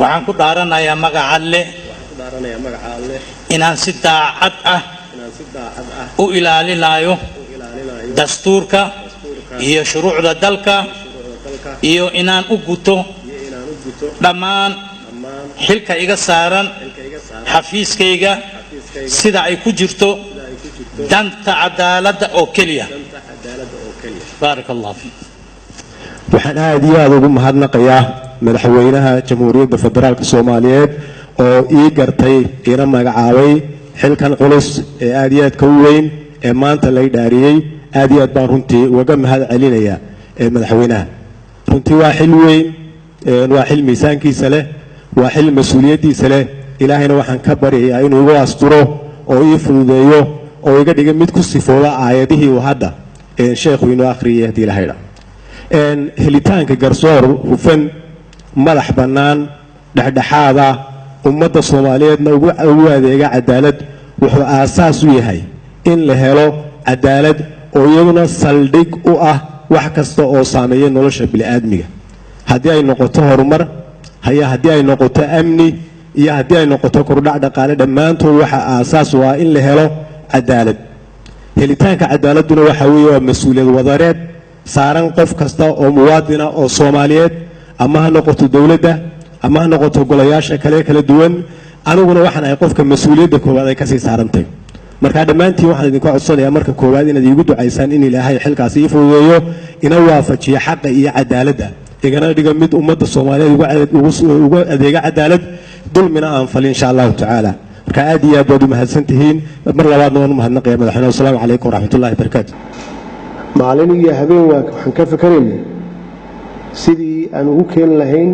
Waxaan ku dhaaranayaa magaca Alle inaan si daacad ah u ilaalinayo dastuurka iyo shuruucda dalka, iyo inaan u guto dhammaan xilka iga saaran xafiiskayga sida ay ku jirto danta cadaaladda oo keliya. Baaraka Allah fiik. Waxaan aada iyo aada ugu mahadnaqayaa Madaxweynaha Jamhuuriyadda Federaalka Soomaaliyeed oo ii gartay, iina magacaabay xilkan culus ee aada iyo aadka u weyn ee maanta lay dhaariyey. Aad iyo aad baan runtii ugaga mahad celinayaa ee madaxweynaha. Runtii waa xil weyn, waa xil miisaankiisa leh, waa xil mas-uuliyaddiisa leh. Ilaahayna waxaan ka baryayaa inuu igu asturo oo ii fududeeyo oo iga dhiga mid ku sifooba aayadihii uu hadda sheekhu inoo akhriyay, haddii Ilahay dha. Helitaanka garsoor hufan, madax bannaan, dhexdhexaada, ummadda Soomaaliyeedna ugu adeega cadaalad wuxuu aasaas u yahay in la helo cadaalad, oo iyaduna saldhig u ah wax kasta oo saameeya nolosha bini'aadmiga, haddii ay noqoto horumar haya, haddii ay noqoto amni, iyo haddii ay noqoto kordhac dhaqaale. Dhammaantood waxaa aasaas u ah in la helo cadaalad. Helitaanka cadaaladduna waxa weeye waa mas-uuliyad wadareed saaran qof kasta oo muwaadina oo Soomaaliyeed, ama ha noqoto dowladda ama ha noqoto golayaasha kale kala duwan. Aniguna waxaan ahay qofka mas-uuliyadda koowaad ay kasii saarantay. Marka dhammaantiin waxaan idinka codsanayaa marka koowaad inaad iigu ducaysaan in Ilaahay xilkaasi ii fududeeyo, ina waafajiyo xaqa iyo cadaaladda, igana dhiga mid ummadda Soomaaliyeed ugu adeega cadaalad, dulmina aan falin, insha Allahu tacaala. Marka aad iyo aad baad u mahadsan tihiin. Mar labaadna waan u mahadnaqaya madaxweyne. Wasalaamu calaykum waraxmatullahi barakaatu. Maalin iyo habeen waa waxaan ka fikeraynay sidii aan ugu keeni lahayn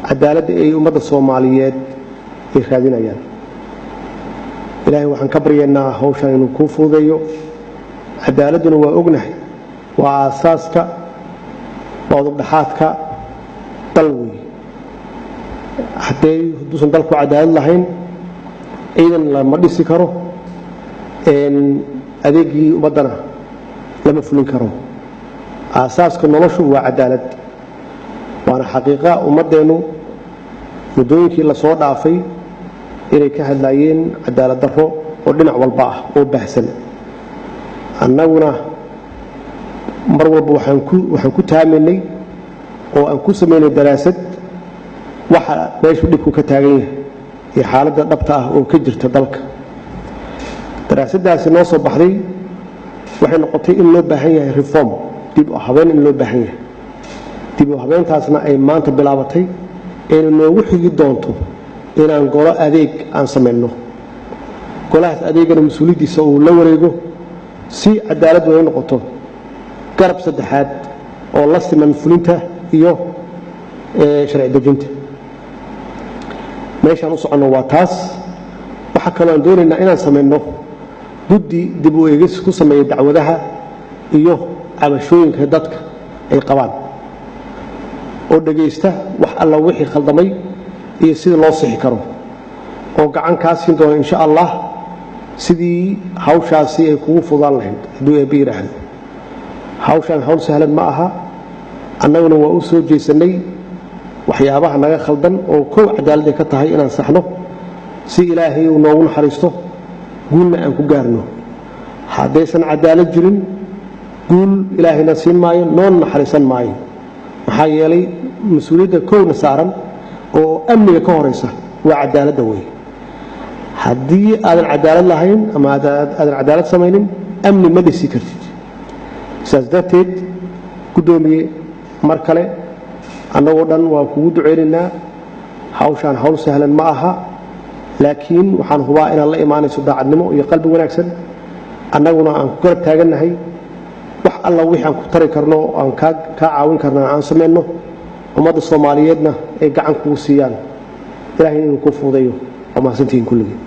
cadaaladda ay ummadda Soomaaliyeed ay raadinayaan. Ilaahay waxaan ka baryaynaa hawshan inuu kuu fududeeyo. Cadaaladduna waa ognahay, waa aasaaska, waa udubdhaxaadka dal weeye. Hadduusan dalku cadaalad lahayn, ciidan lama dhisi karo, adeegii ummaddana lama fulin karo. Aasaaska noloshu waa cadaalad, waana xaqiiqa ummaddeennu muddooyinkii lasoo dhaafay inay ka hadlaayeen cadaalad darro oo dhinac walba ah oo baahsan. Annaguna mar walba waxaan ku taamaynay oo aan ku samaynay daraasad waxa meeshu dhibku ka taagan yahay iyo xaaladda dhabta ah oo ka jirta dalka. Daraasaddaasi noo soo baxday waxay noqotay in loo baahan yahay reform, dib u habeyn in loo baahan yahay. Dib u habeyntaasna ay maanta bilaabatay, ayna noogu xigi doonto inaan golo adeeg aan samayno, golahaas adeegana mas-uuliyaddiisa uu la wareego, si cadaalad way u noqoto garab saddexaad oo la siman fulinta iyo sharci dejinta. Meeshaan u soconno waa taas. Waxaa kaloo aan doonaynaa inaan samayno guddi dib u eegis ku sameeya dacwadaha iyo cabashooyinka dadka ay qabaan, oo dhegaysta wax alla wixii khaldamay iyo sida loo sixi karo, oo gacan kaa siin doona, insha Allah, sidii hawshaasi ay kugu fudaan lahayd, hadduu Eebbe yidhaahdo. Hawshaan hawl sahlan ma aha. Annaguna waa u soo jeesannay waxyaabaha naga khaldan oo kow cadaaladday ka tahay inaan saxno, si Ilaahay uu noogu naxariisto, guulna aan ku gaarno. Haddaysan cadaalad jirin, guul Ilaahayna siin maayo, noona naxariisan maayo, maxaa yeelay mas-uuliyadda kowna saaran oo amniga ka horaysa waa cadaaladda wey. Haddii aadan cadaalad lahayn ama aadan cadaalad samaynin, amni ma dhisi kartid. Sidaas darteed, guddoomiye, mar kale annagoo dhan waan kugu ducaynaynaa. Hawshaan hawl sahlan ma aha, laakiin waxaan hubaa inaad la imaanayso daacadnimo iyo qalbi wanaagsan, annaguna aan ku garab taagannahay. Wax alla wixii aan ku tari karno, aan kaa caawin karna aan samayno, ummadda Soomaaliyeedna ay gacan kugu siiyaan. Ilahay inuu kuu fududeeyo. Waa mahadsantihiin kulligii.